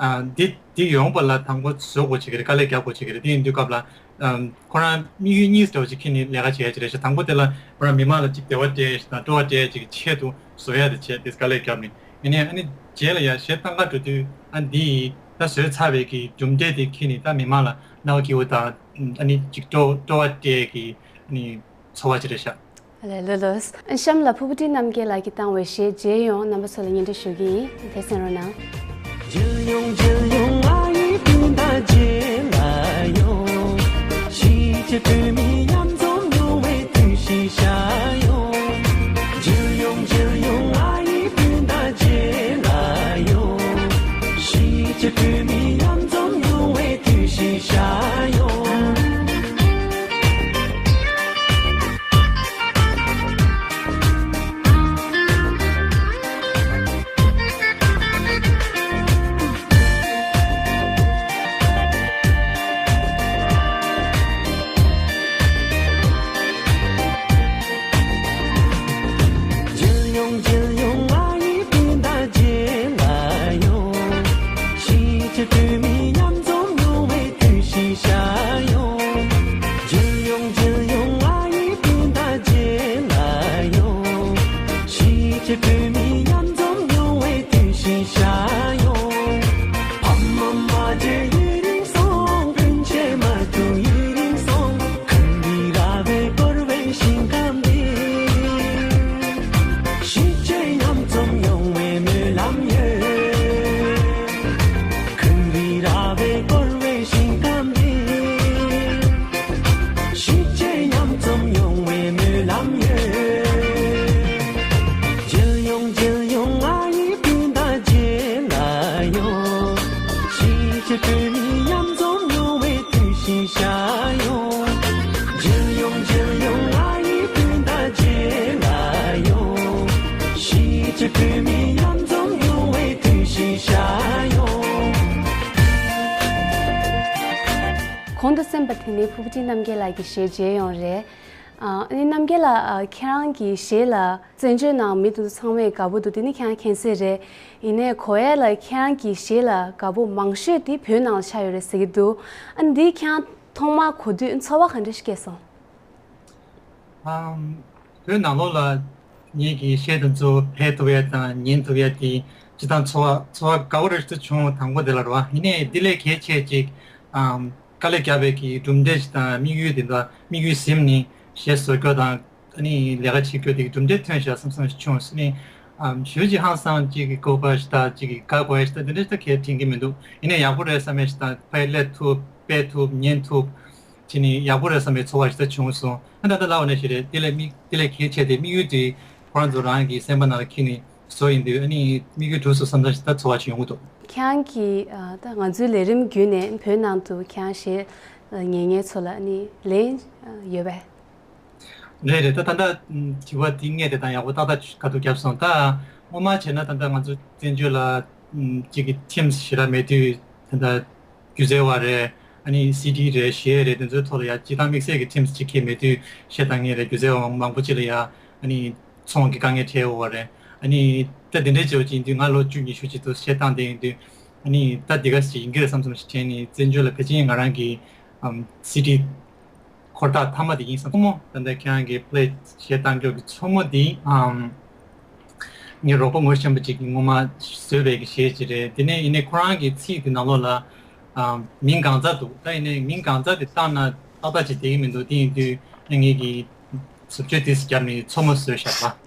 ཨ་འདི་འདི་ཡོང་བ་ལ་དང་པོ་བཟོ་དགོས་བྱེད་ཀྱི་རེད། དཀའ་ལས་རྒྱག་དགོས་བྱེད་ཀྱི་རེད། དེ་ཡིན་དུས་སྐབས་ལ་ཨམ་ཁོ་རང་དམིགས་ཡུལ་གཉིས་འདྲ་བོ་ཅིག་ཁྱེར་ནས་ལས་ཀ་བྱེད་ཡ་ཅིག་རེད་ཤག་དང་པོ་དེ་ལ་ཁོ་རང་མི་མང་ལ་ཅིག་བདེ་བ་སྤྲད་དང་སྤྲོ་བ་སྤྲད་ཅིག་ཆེད་དུ་བཟོ་ཡ་དེ་བྱས་དེ་དཀའ་ལས་བརྒྱབ་ནས། ཡིན་ནའི་ཨ་ནི་རྗེས་ལ་ཡ་གཞས་བཏང་ག་འགྲོ་དུས་ཨ་འདི་ཡིས་ད་བཟོས་ཚར་བའི་གི་གྲུབ་འབྲས་དེ་ཁྱེར་ནས་ད་མི་མང་ལ་རྣ་བ་སྐྱིད་པོ་དང་ཨ་ནི་ཅིག་སྤྲོ་སྤྲོ་བ་སྤྲད་ཀྱི་ཨ་ནི་ཚོར་བ་ཅིག་རེད་ཤག་ལགས་ལགས་ལགས། གཤམ་ལ་ཕུར་བུ་ཊི་རྣམ་རྒྱལ་ལགས་ཀྱིས་བཏང་བའི་གཞས་མཇལ་ཡོང་། རྣམ་པ་ཚོ་ལ་སྙན་སྒྲོན་ཞུ་གི་ཡིན། དེ་གསན་རོགས་གནང་། མཇལ་ཡོང་མཇལ་ཡོང་ང་ཡི་སྤུན་ཟླ་མཇལ་ལ་ཡོང་། གཞིས་བྱེས་བོད་མི་མཉམ་འཛོམས་ཡོང་བའི་དུས་ཤིག་ཤར་ཡོང་། མཇལ་ཡོང་མཇལ་ཡོང་ང་ཡི་སྤུན་ཟླ་མཇལ་ལ་ཡོང་། གཞིས་བྱེས་ བོད་མི་མཉམ་འཛོམས་ཡོང་བའི་དུས་ཤིག་ཤར་ཡོང་། མཇལ་ཡོང་མཇལ་ཡོང་ང་ཡི་སྤུན་ཟླ་མཇལ་ལ་ཡོང་། གཞིས་བྱེས་བོད་མི་མཉམ་འཛོམས་ཡོང་བའི་དུས་ཤིག་ཤར་ཡོང་། མཇལ་ཡོང་མཇལ་ཡོང་ང་ཡི་སྤུན་ཟླ་མཇལ་ལ་ཡོང་། གཞིས་བྱེས་བོད་མི་མཉམ་འཛོམས་ཡོང་བའི་དུས་ཤིག་ཤར་ཡོང་། ཕ་མ་མ་མཇལ་ཡུན་རིང་སོང་། སྤུན་མཆེད་མ་ཐུག་ཡུན་རིང་སོང་། ཁམས་རི་ར་བས་བསྐོར་བའི་ཞིང་ཁམས་འདི། གཞིས་བྱེས་མཉམ་འཛོམས་ཡོང་བའི་སྨོན་ལམ་ཡོད། ཁམས་རི་ར་བས་བསྐོར་བའི་ཞིང་ཁམས་འདི། གཞིས་བྱེས་མཉམ་འཛོམས་ཡོང་བའི་སྨོན་ལམ་ཡོད། མཇལ་ཡོང་མཇལ་ཡོང་ང་ཡི་སྤུན་ཟླ་མཇལ་ལ་ཡོང་། གཞིས་བྱེས་བོད་མི་མཉམ་འཛོམས་ཡོང་བའི་དུས་ཤིག་ཤར་ཡོང་། མཇལ་ཡོང་མཇལ་ཡོང་ང་ཡི་སྤུན་ཟླ་མཇལ་ལ་ཡོང་། གཞིས་བྱེས་བོད་མི་མཉམ་འཛོམས་ཡོང་བའི་དུས་ཤིག་ཤར་ཡོང་། གོང་དུ་གསན་པ་དེ་ནི་ཕུར་བུ་ཊི་རྣམ་རྒྱལ་ལགས་ཀྱི་གཞས་མཇལ་ཡོང་རེད། ཨ་ནི་རྣམ་རྒྱལ་ལགས། ཨ་ཁྱེད་རང་གི་གཞས་ལ་བཙན་བྱོལ་ནང་མི་དེ་ཚོ་ཚང་མས་དགའ་པོ་འདུག་དེ་ནི་ཁྱེད་རང་མཁྱེན་གསལ་རེད། ཡིན་ནའི་གོ་ཡ་ལ་ཁྱེད་རང་གི་གཞས་ལ་དགའ་པོ་མང་ཤོས་དེ་བོད་ནང་ལ་ཆགས་ཡོད་རེད་ཟེར་གྱི་འདུག་ཨ་ནི་འདི་ཁྱེད་རང་ཐོག་མར་གོ་དུས་ཚོར་བ་ག་འདྲ་ཞིག་སྐྱེས་སོང་། ཨམ། བོད་ནང་ལོགས་ལ་ངེད་ཀྱི་གཞས་དེ་ཚོ་ཕེབས་ཐུབ་ཡ་དང་ཉན་ཐུབ་ཡ་དེ་སྤྱིར་བཏང་ཚོར་བ་ཚོར་བ་དགའ་པོ་རེ་ཞིག་བྱུང་། དང་པོ་དེ་ལ་རེད་བ། ཡིན་ནའི་དེ་ལས་གལ་ཆེ་ཅིག་ཨམ། དཀའ་ལས་བརྒྱབ་པའི་གི་གྲུབ་འབྲས་ཤིག་དང་དམིགས་ཡུལ་དེ་འདྲ་དམིགས་ཡུལ་ཟིན་ནས་གཞས་བཟོ་རྒྱུ་དང་ཨ་ནི་ལས་ཀ་བྱེད་རྒྱུ་དེ་གི་གྲུབ་འབྲས་ཐོན་ཤག་བསམ་བསམ་ཞིག་བྱུང་། ཟེར་ནས་ཨམ། ཞེ་པོ་ཅིག་ཧང་སང་ཅིག་གི་དགོས་པ་ཞིག་དང་ཅིག་གི་དགའ་དགོས་ཡ་ཞིག་དང་དེ་འདྲ་ཞིག་ད་གལ་དྲན་གྱི་མི་འདུག་ཡིན་ནའི་ཡག་པོ་རེད་བསམ་ཡ་ཞིག་དང་ཕ་ཡི་སླེབས་ཐུབ་དཔེ་ཐུབ་ཉན་ཐུབ་བྱས་ནས་ཡག་པོ་རེད་བསམ་པའི་ཚོར་བ་ཞིག་ད་བྱུང་སོང་། ཨ་ད་ད་ལབ་པ་ནང་བཞིན་རེད། དེ་ལས་དམིགས་དེ་ལས་གལ་ཆེ་དེ་དམིགས་ཡུལ་དེ་ཁོ་རང་ཚོ་རང་གི་སེམས་པ་ནང་ལ་འཁྱེར་ནས་བཟོ་ཡིན་དུས་ཨ་ནི་དམིགས་ཡུལ་གྲུབ་སོང་བསམ་བསམ་ཞིག་ད་ཚོར་བ་ཞིག་ཡོང་གི་འདུག་ཁྱེད་རང་གིས་ཨ་ད་ང་ཚོའི་ལས་རིམ་བརྒྱུད་ནས་བོད་ནང་དུ་ཁྱེད་རང་གཞས་ཉན་མཁན་ཚོ་ལ་ཨ་ནི་ལན་ཡོད་པས། རེད་རེད། ད་ད་ལྟ་དྲི་བ་འདི་ངས་དེ་དང་ཡག་པོ་ཏག་ཏག་ག་ཐུག་བརྒྱབ་སོང་། ད་སྔོན་མ་བྱས་ན་ད་ལྟ་ང་ཚོ་བཙན་བྱོལ་ལ་གཅིག་གི་ཐིམ་ཞེ་དྲག་མེད་དུས་ད་ལྟ་སྒྱུ་རྩལ་བ་རེད། ཨ་ནི་སི་ཌི་རེད། གཞས་རེད། དེ་ཚོའི་ཐོག་ལ་ཡ་སྤྱིར་བཏང་དམིགས་བསལ་གྱི་ཐིམ་གཅིག་གི་མེད་དུས་གཞས་བཏང་མཁན་རེད། སྒྱུ་རྩལ་བ་མང་པོ་ཅིག་ལ་ཡ་ཨ་ནི་ཚོང་གི་དཀའ་ངལ་འཕྲད་ཡོད་རེད། ཨ་ནི་ད་དེ་འདྲའི་བྱས་པ་ཅིག་ཡིན་དུས་ང་ལོ་བཅུ་ཉི་ཤུ་ཅིག་ཏུ་གཞས་བཏང་བསྡད་ཡོད་དུས་ཨ་ནི་ད་འདི་ག་ཞིག་ཡིན་གྱི་རེད་བསམ་བསམ་ཞིག་དྲན་ནས་བཙན་བྱོལ་ལ་ཕལ་ཆེར་ང་རང་གི་ཨམ་སི་ཌི་འཁོར་ཐག་མཐའ་མ་དེ་ཡིན་སོང་། མཚོ་མོ་ད་ལྟ་ཁྱེད་རང་གིས་པི་ལེ་བྱས་བཏང་རྒྱུ་གི་མཚོ་མོ་དེ་ཨམ་ངའི་རོགས་པ་ངོ་ཤེས་པ་ཅིག་གིས་སྔོན་མ་བཟོས་པའི་གི་གཞས་ཅིག་རེད། དེ་ནས་ཡིན་ནའི་ཁོ་རང་གི་ཚིག་དེ་ནང་ལོགས་ལ་ཨམ་མིང་གང་ཚ་འདུག་ད་ཡིན་ནའི་མིང་གང་ཚ་དེ་བཏང་ན་ཏག་ཏག་ཅིག་བསྡད་ཀྱི་མི་འདུག་དེ་ཡིན་དུས་ངས་ཀྱི་བཟོ་བཅོས་དེ་བརྒྱབ་ནས་མཚོ་མོ་བཟོས་བཞག་པ།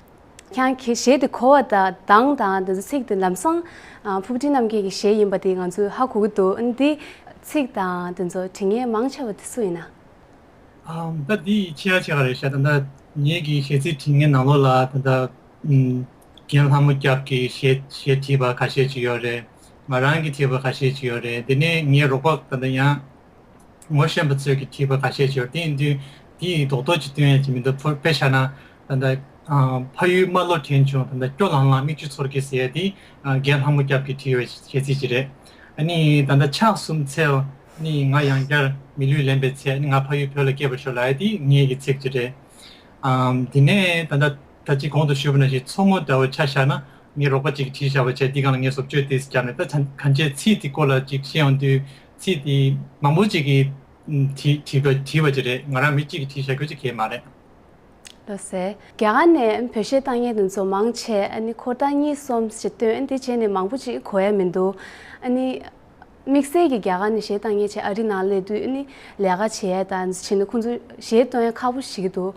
ཁྱེད་རང་གི་གཞས་དེ་གོ་བ་དང་གདངས་དང་དེ་ཚོ་ཚིག་དེ་ལམ་སང་ཨ་ཕུར་བུ་ཊི་རྣམ་རྒྱལ་གྱི་གཞས་ཡིན་པ་དེ་ང་ཚོས་ཧ་གོ་གི་འདུག་ཨ་ནི་འདི་ཚིག་དང་དེ་ཚོ་འབྲི་མཁན་མང་ཆེ་བ་དེ་སུ་ཡིན་ན། ཨམ་ད་འདི་ཆེ་ཆེ་ག་རེད་ཤག་ད་ལྟ་ངེད་ཀྱི་གཞས་ཚིག་འབྲི་མཁན་ནང་ལོགས་ལ་ད་ལྟ་ཨམ་རྒན་ལྷ་མོ་སྐྱབས་ཀྱིས་གཞས་གཞས་བྲིས་པ་ཁ་ཤས་ཅིག་ཡོད་རེད། ང་རང་གིས་བྲིས་པ་ཁ་ཤས་ཅིག་ཡོད་རེད། དེ་ནས་ངའི་རོགས་པ་ད་ལྟ་ཡང་ངོ་ཤེས་པ་ཚོས་ཀྱིས་བྲིས་པ་ཁ་ཤས་ཅིག་ཡོད། དེ་ཡིན་དུས་དེ་ཡི་རྡོག་རྡོག་ཅིག་སྟོན་ཡ་ཅིག་མི་འདུག་ཕུར་དཔེ་བཞག་ན་ད་ལྟ་ཨ་ཕ་ཡུལ་རྨ་ལྷོ་དྲན་བྱུང་། ད་ལྟ་སྐྱོ་ལྷང་ལྷང་མིག་ཆུ་ཚོར་གྱིས་ཟེར་ཡ་དེ་ཨ་རྒན་ལྷ་མོ་སྐྱབས་ཀྱིས་བྲིས་པའི་གཞས་ཚིག་ཅིག་རེད། ཨ་ནི་ད་ལྟ་ཕྱག་གསུམ་འཚལ། ཨ་ནི་ང་ཡང་བསྐྱར་མི་ལུས་ལེན་པའི་ཚེ། ཨ་ནི་ང་ཕ་ཡུལ་བོད་ལ་སྐྱེས་པར་ཤོག་ལབ་ཡ་དེ་ངེད་ཀྱི་ཚིག་ཅིག་རེད། ཨམ་དེ་ནས་ད་ལྟ་ད་ཅི་གོང་དུ་ཞུས་པ་ནང་བཞིན་མཚོ་མོ་འདྲ་བོ་ཆ་བཞག་ན་ངའི་རོགས་པ་ཅིག་གིས་བྲིས་བཞག་པ་བྱས། འདི་སྒང་ལ་ངས་བཟོ་བཅོས་ཏོག་ཙམ་བརྒྱབ་ནས་ད་གང་ཅིའི་ཚིག་དེ་སྐོར་ལ་ཅིག་བཤད་ཡོང་དུས་ཚིག་དེ་མང་པོ་ཅིག་གིས་ཨམ་བྲིས་བྲིས་པ་བྲིས་པ་ཅིག་རེད། ང་རང་མི་གཅིག་གིས་བྲིས་བཞག་རྒྱུ་ཅིག་གང་ཡང་མ་རེད། ལགས་སེ། རྒྱ་གར་ནས་བོད་གཞས་བཏང་མཁན་དེ་ཚོ་མང་ཆེ་ཨ་ནི་འཁོར་ཐག་གཉིས་གསུམ་ཞིག་བཏོན། ཨ་ནི་དེ་བྱས་ནས་མང་པོ་ཅིག་གོ་ཡ་མི་འདུག་ཨ་ནི་དམིགས་བསལ་གྱི་རྒྱ་གར་ནས་གཞས་བཏང་མཁན་ཆེ་ཨ་རི་ནང་སླེབས་དུས་ཨ་ནི་ལས་ཀ་བྱེད་ཡ་དང་བྱས་ནས་ཁོང་ཚོ་གཞས་བཏོན་ཡ་ཁག་པོ་ཞིག་འདུག་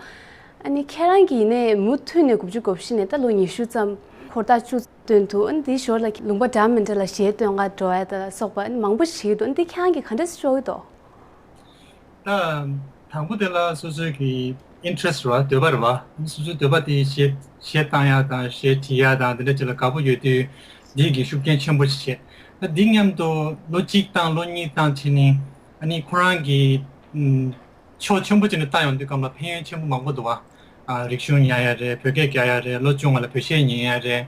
ཨ་ནི་ཁྱེད་རང་གིས་ཡིན་ནའི་མུ་མཐུད་ནས་དགུ་བཅུ་གོ་བཞི་ནས་ད་ལོ་ཉི་ཤུ་ཙམ་འཁོར་ཐག་བཅུ་བཏོན་འདུག་ཨ་ནི་དེའི་ཞོར་ལ་ལུང་པ་འདྲ་མི་འདྲ་ལ་གཞས་བཏོན་ག་འགྲོ་ཡ་དང་སོགས་པ་ཨ་ནི་མང་པོ་ཞིག་འདུག་ཨ་ནི་དེ་ཁྱེད་རང་གིས་ག་འདྲ་སེ་ཤོར་གྱི་འདུག་ད་དང་པོ་དེ་ལ་སོ་སོའི་གི་ཨིན་ཊི་རེ་སི་ཊི་རེད་བ། འདོད་པ་རེད་བ། སོ་སོའི་འདོད་པ་དེ་གཞས་གཞས་བཏང་ཡག་དང་གཞས་བྲིས་ཡག་དང་དེ་འདྲ་ཅིག་ལ་དགའ་པོ་ཡོད་དུས་འདི་གི་ཤུགས་རྐྱེན་ཆེན་པོ་ཞིག་ ད་འདི་མཉམ་དུ་ལོ་གཅིག་དང་ལོ་གཉིས་བཏང་བྱས་ནས་ཨ་ནི་ཁོ་རང་གི་ཨམ་ཕྱོགས་ཆེན་པོ་ཅིག་ནས་བལྟ་ཡོང་དུས་སྒང་ལ་ཕན་ཡོན་ཆེན་པོ་མང་པོ་འདུག་བ། ཨ་རིག་གཞུང་ཉར་ཡ་རེད། བོད་སྐད་རྒྱག་ཡ་རེད། ལོ་ཆུང་བ་ལ་བོད་གཞས་ཉན་ཡ་རེད།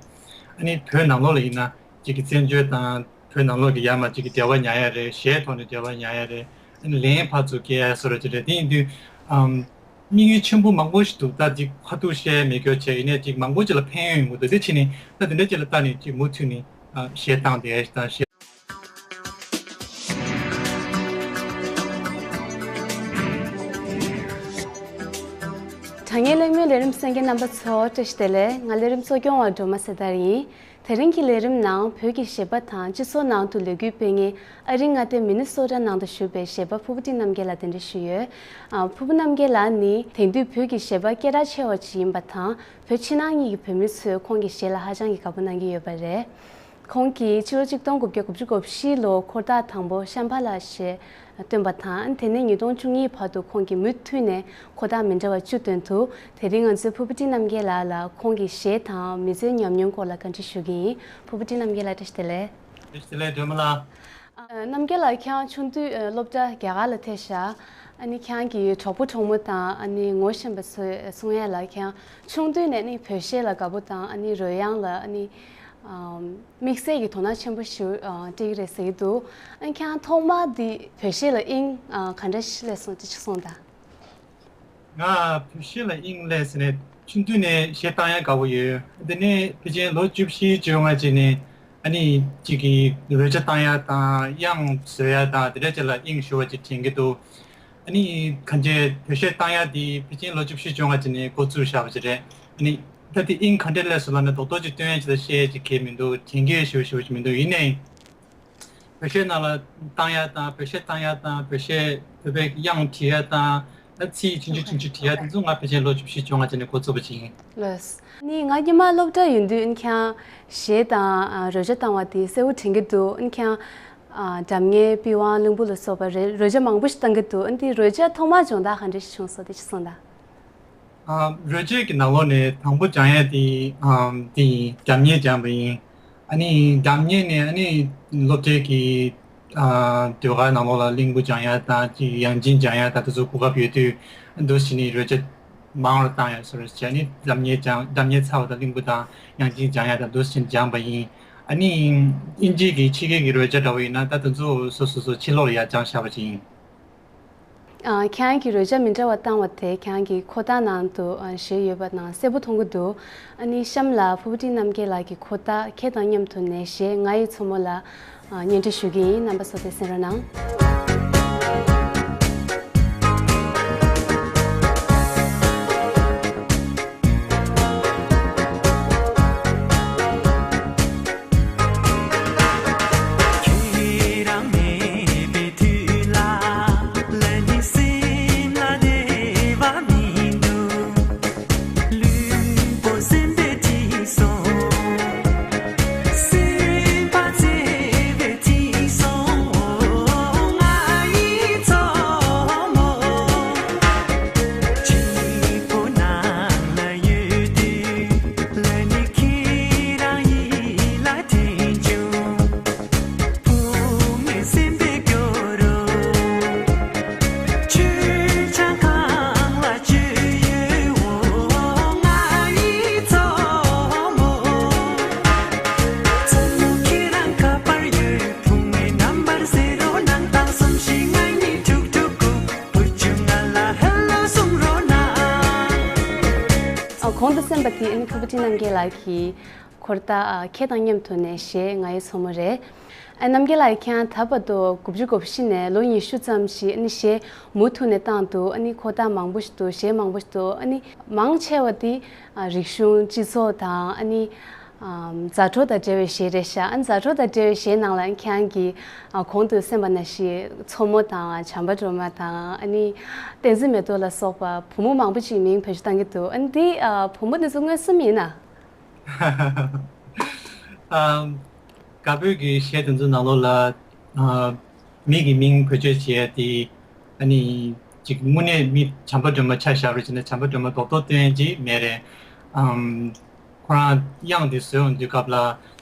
ཨ་ནི་བོད་ནང་ལོགས་ལ་ཡིན་ན་ཅིག་གི་བཙན་བྱོལ་དང་བོད་ནང་ལོགས་ཀྱི་ཡར་མར་ཅིག་གི་འབྲེལ་བ་ཉར་ཡ་རེད། གཞས་ཐོག་ནས་འབྲེལ་བ་ཉར་ཡ་རེད། ཨ་ནི་ལན་ཕར་ཚུར་སྐྱེལ་ཡ་བཟོ་འདྲ་ཅིག་རེད། དེ་ཡིན་དུས་ཨམ། དམིགས་ཡུལ་ཆེན་པོ་མང་པོ་ཞིག་འདུག་ད་ཅིག་ཁ་ཐུག་བཤད་མེད་སྐྱོ་བྱས་ཡིན་ནའི་ཅིག་མང་པོ་ཅིག་ལ་ཕན་ཡོན་ཡོང་གི་འདུག་དེ་ཕྱིན་ནས་ད་དེ་འདྲ་ཅིག་ལ་ལྟ་ནས་ཅིག་མུ་མཐུད་ནས་ཨ་གཞས་བཏང་བསྡད་ཡ་ཞིག་དང་གཞས། དྲ་བརྙན་གླེང་མོལ་ལས་རིམ་གསན་མཁན་རྣམ་པ་ཚོ་བཀྲ་ཤིས་བདེ་ལེགས། ང་ལས་རིམ་གཙོ་སྐྱོང་བ་སྒྲོལ་མ་ཚེ་ཐར་ཡིན། དེ་རིང་གི་ལས་རིམ་ནང་བོད་ཀྱི་གཞས་པ་དང་སྤྱི་ཚོགས་ནང་དུ་ལས་འགུལ་སྤེལ་མཁན་ཨ་རིའི་མངའ་སྡེ་མི་ནི་སོ་ཊ་ནང་དུ་བཞུགས་པའི་གཞས་པ་ཕུར་བུ་བསྟན་རྣམ་རྒྱལ་ལགས་གདན་འདྲེན་ཞུས་ཡོད། ཨ། ཕུར་བུ་རྣམ་རྒྱལ་ལགས་ནི་དེང་དུས་བོད་ཀྱི་གཞས་པ་སྐད་གྲགས་ཆེ་བ་ཅིག་ཡིན་པ་དང་། བོད་ཕྱི་ནང་གཉིས་ཀྱི་བོད་མི་ཚོས་ཁོང་གི་གཞས་ལ་ཧ་ཅང་གི་དགའ་པོ་གནང་གི་ཡོད་པ་རེད། ཁོང་གིས་ཕྱི་ལོ་གཅིག་སྟོང་དགུ་བརྒྱ་དགུ་བཅུ་གོ་བཞི་ལོ་འཁོར་ཐག་དང་པོ་ཤམ་བྷ་ལ་ཞེས་བཏོན་པ་དང་། དེ་ནས་ཉིས་སྟོང་བཅུ་གཉིས་བར་དུ་ཁོང་གིས་མུ་མཐུད་ནས་འཁོར་ཐག་མི་འདྲ་བ་བཅུ་བཏོན་འདུག་དེ་རིང་ང་ཚོས་ཕུར་བུ་བསྟན་རྣམ་རྒྱལ་ལགས་ལ་ཁོང་གི་གཞས་དང་མི་ཚེའི་ཉམས་མྱོང་སྐོར་ལ་བཀའ་འདྲི་ཞུ་གི་ཡིན། ཕུར་བུ་བསྟན་རྣམ་རྒྱལ་ལགས་བཀྲ་ཤིས་བདེ་ལེགས། བཀྲ་ཤིས་བདེ་ལེགས་སྒྲོལ་མ་ལགས། ཨ། རྣམ་རྒྱལ་ལགས་ཁྱེད་རང་ཆུང་དུས་ཨ་སློབ་གྲྭ་རྒྱ་གར་ལ་ཐེབས་ཤག་ཨ་ནི་ཁྱེད་རང་གི་གྲོགས་པོ་གྲོགས་མོ་དང་ཨ་ནི་ངོ་ཤེས་པ་ཚོས་གསུང་ཡ་ལ་ཁྱེད་རང་ཆུང་དུས་ནས་ནི་བོད་གཞས་ལ་དགའ་པོ་དང་ཨ་ནི་རོལ་དབྱངས་ལ་ཨ་ནི་ཨམ་དམིགས་བསལ་གྱི་དོ་སྣང་ཆེན་པོ་ཞིག་ཨ་སྤྲད་ཀྱི་རེད་ཟེར་གྱི་འདུག་ཨ་ནི་ཁྱེད་རང་ཐོག་མ་འདི་བོད་གཞས་ལ་དབྱིངས་ཨ་ག་འདྲ་ཞིག་སླེབས་སོང་དེ་ཅིག་གསུངས་དང་། ང་བོད་གཞས་ལ་དབྱིངས་སླེབས་ཟེར་ནས་ཆུང་དུས་ནས་གཞས་བཏང་ཡ་དགའ་པོ་ཡོད། དེ་ནས་ཕལ་ཆེར་ལོ་བཅུ་བཞི་བཅོ་ལྔ་ཅིག་ནས་ཨ་ནི་གཅིག་གིས་རོལ་ཆ་བཏང་ཡ་དང་དབྱངས་བཟོ་ཡ་དང་དེ་འདྲ་ཅིག་ལ་དབྱིངས་ཞུགས་པ་ཅིག་དྲན་གྱི་འདུག་ཨ་ནི་གང་ཅི་བོད་གཞས་བཏང་ཡ་དེ་ཕལ་ཆེར་ལོ་བཅུ་བཞི་བཅོ་ལྔ་ཅིག་ནས་འགོ་བཙུགས་བཞག་པ་ཅིག་རེད། ཨ་ནི་ད་དེ་དབྱིངས་ག་འདྲ་སླེབས་སོང་ལབ་ན་རྡོག་རྡོག་ཅིག་སྟོན་ཡ་ཅིག་ལ་བཤད་ཡ་ཅིག་གང་ཡང་མི་འདུག་དྲན་གྱི་ཞེ་པོ་ཞེ་པོ་ཅིག་མི་འདུག་ཡིན་ནའི། བོད་གཞས་ནང་ལ་བཏང་ཡ་དང་བོད་གཞས་བཏང་ཡ་དང་བོད་གཞས་བོད་པའི་དབྱངས་བྲིས་ཡ་དང་ཨ་ཚིག་ཆུང་ཆུང་ཆུང་ཆུང་བྲིས་ཡ་དེ་ཚོ་ང་ཕལ་ཆེར་ལོ་བཅུ་བཞི་བཅོ་ལྔ་ཅིག་ནས་འགོ་བཙུགས་པ་ཅིག་ཡིན། ལགས། ནི་ང་སྔོན་མ་སློབ་གྲྭ་ཡོད་དུས་ཨ་ནི་ཁྱེད་རང་གཞས་དང་ཨ་རོལ་ཆ་བཏང་བ་དེ་གསལ་པོ་དྲན་གྱི་འདུག་ཨ་ནི་ཁྱེད་རང་ཨ་སྒྲ་སྙན་པི་ཝང་གླིང་བུ་ལ་སོགས་པ་རེ་རོལ་ཆ་མང་པོ་ཞིག་བཏང་གི་འདུག་ཨ་ནི་དེ་རོལ་ཆ་ཐོག་མར་སྦྱོང་བརྡར་ག་འདྲ་ཞིག་བྱུང་སོང་དེ་ཅིག་གསུངས་དང་། ཨ། རོལ་ཆའི་གི་ནང་ལོགས་ནས་དང་པོ་སྦྱང་ཡ་དེ་ཨམ་དེ་ཡིན། སྒྲ་སྙན་སྦྱངས་པ་ཡིན། ཨ་ནི་སྒྲ་སྙན་ནས་ཨ་ནི་སློབ་གྲྭའི་གི་ཨ་ཟློས་གར་ནང་ལོགས་ལ་གླིང་བུ་སྦྱང་ཡ་དང་ཅིག་དབྱངས་ཅན་སྦྱང་ཡ་དང་དེ་ཚོ་གོ་སྐབས་ཡོད་དུས་འདུག་སེ་བྱས་ནས་རོལ་ཆ་མང་རུ་བཏང་ཡ་བཟོ་འདྲ་བྱས་ནས་སྒྲ་སྙན་སྦྱང་སྒྲ་སྙན་ཚར་བ་དང་གླིང་བུ་དང་དབྱངས་ཅན་སྦྱང་ཡ་དང་འདུག་སེ་བྱས་ནས་སྦྱངས་པ་ཡིན། ཨ་ནི་དབྱིན་ཇིའི་གི་ཕྱི་རྒྱལ་གི་རོལ་ཆ་འདྲ་བོ་ཡིན་ན་ད་དེ་ཚོ་སོ་སོ་སོ་ཕྱི་ལོགས་ལ་ཡར་སྦྱངས་བཞག་པ་ཅིག་ཡིན། ཨ། ཁྱེད་རང་གིས་རོལ་ཆ་མི་འདྲ་བ་བཏང་བ་དེ་ཁྱེད་རང་གི་འཁོར་ཐག་ནང་དུ་ཨ་བཞག་ཡོད་པ་ནང་གསལ་པོ་མཐོང་གི་འདུག་ཨ་ནི་གཤམ་ལ་ཕུར་བུ་བསྟན་རྣམ་རྒྱལ་ལགས་ཀྱི་འཁོར་ཐག་ཁྱེད་དང་མཉམ་དུ་ནས་གཞས་ང་ཡི་མཚོ་མོ་ལ་ཨ་སྙན་སྒྲོན་ཞུ་གི་ཡིན། རྣམ་པ་ཚོ་དེ་གསན་རོགས་གནང་། ཨ། གོང་དུ་གསན་པ་དེ་ཨ་ནི་ཕུར་བུ་བསྟན་རྣམ་རྒྱལ་ལགས་ཀྱི་འཁོར་ཐག་ཨ་ཁྱེད་དང་མཉམ་དུ་ནས་གཞས་ང་ཡི་མཚོ་མོ་རེད། ཨ། རྣམ་རྒྱལ་ལགས་ཁྱེད་རང་ད་བར་དུ་དགུ་བཅུ་གོ་བཞི་ནས་ལོ་ཉི་ཤུ་ཙམ་ཞིག་ཨ་ནི་གཞས་མུ་མཐུད་ནས་བཏང་འདུག་ཨ་ནི་འཁོར་ཐག་མང་པོ་ཞིག་འདུག་གཞས་མང་པོ་ཞིག་འདུག་ཨ་ནི་མང་ཆེ་བ་དེ་ཨ་རིག་གཞུང་སྤྱི་ཚོགས་དང་ཨ་ནི་ཨམ་མཛའ་གྲོགས་དང་འབྲེལ་བའི་གཞས་རེད་ཤག་ཨ་ནི་མཛའ་གྲོགས་དང་འབྲེལ་བའི་གཞས་ནང་ལ་ཁྱེད་རང་གིས་ཨ་གོང་དུ་གསན་པ་ནང་བཞིན་མཚོ་མོ་དང་བྱམས་པ་སྒྲོལ་མ་དང་ཨ་ནི་བསྟན་འཛིན་མེ་ཏོག་ལ་སོགས་པ་བུ་མོ་མང་པོ་ཅིག་མིང་བེད་སྤྱོད་བཏང་གི་འདུག་ཨ་ནི་འདི་ཨ་བུ་མོ་འདི་ཚོ་མངོན་སུམ་ཡིན་ན། ཨམ། དཀར་པོའི་གི་གཞས་དེ་ཚོ་ནང་ལོགས་ལ་ཨ་མི་གི་མིང་བེད་སྤྱོད་བྱེད་ཡ་དེ་ཨ་ནི་ཅིག་དངོས་གནས་མི་བྱམས་པ་སྒྲོལ་མ་ཆ་བཞག་རོགས་བྱས་ན་བྱམས་པ་སྒྲོལ་མ་རྡོག་རྡོག་སྟོན་ཡ་ཅིག་མེད་རེད། ཨམ། ཁོ་རང་དབྱངས་དེ་བཟོས་ཡོང་དུས་སྐབས་ལ་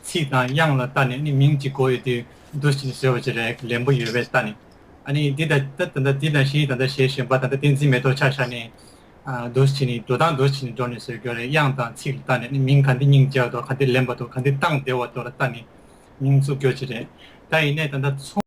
ཚིག་དང་དབྱངས་ལ་བལྟས་ནས་ཨ་ནི་མིང་གཅིག་དགོས་ཡོད་དུས་ འདུག་སེ་བྱས་ནས་བཟོས་པ་ཅིག་རེད། ལེན་པོ་ཡོད་པའི་ལྟ་ནས། ཨ་ནི་འདི་ད་ད་ད་འདི་ནང་བཞིན་ད་ལྟ་གཞས་གཞན་པ་ད་ལྟ་བསྟན་འཛིན་མེ་ཏོག་ཆ་བཞག་ནས། ཨ། འདུག་སེ་བྱས་ནས་འགྲོ་སྟངས་འདུག་སེ་བྱས་ནས་འགྲོ་ནས་བཟོས་ཡོད་རེད། དབྱངས་དང་ཚིག་ལ་ལྟ་ནས། ཨ་ནི་མིང་ག་འདི་སྙིང་རྗེ་བ་འདུག་ག་འདི་ལེན་པ་འདུག་ག་འདི་བཏང་བདེ་བ་འདུག་ལ་ལྟ་ནས་མིང་བཙུགས་ཡོད་ཅིག་རེད། ད་ཡིན་ནའི་ད་ལྟ་ཚོང་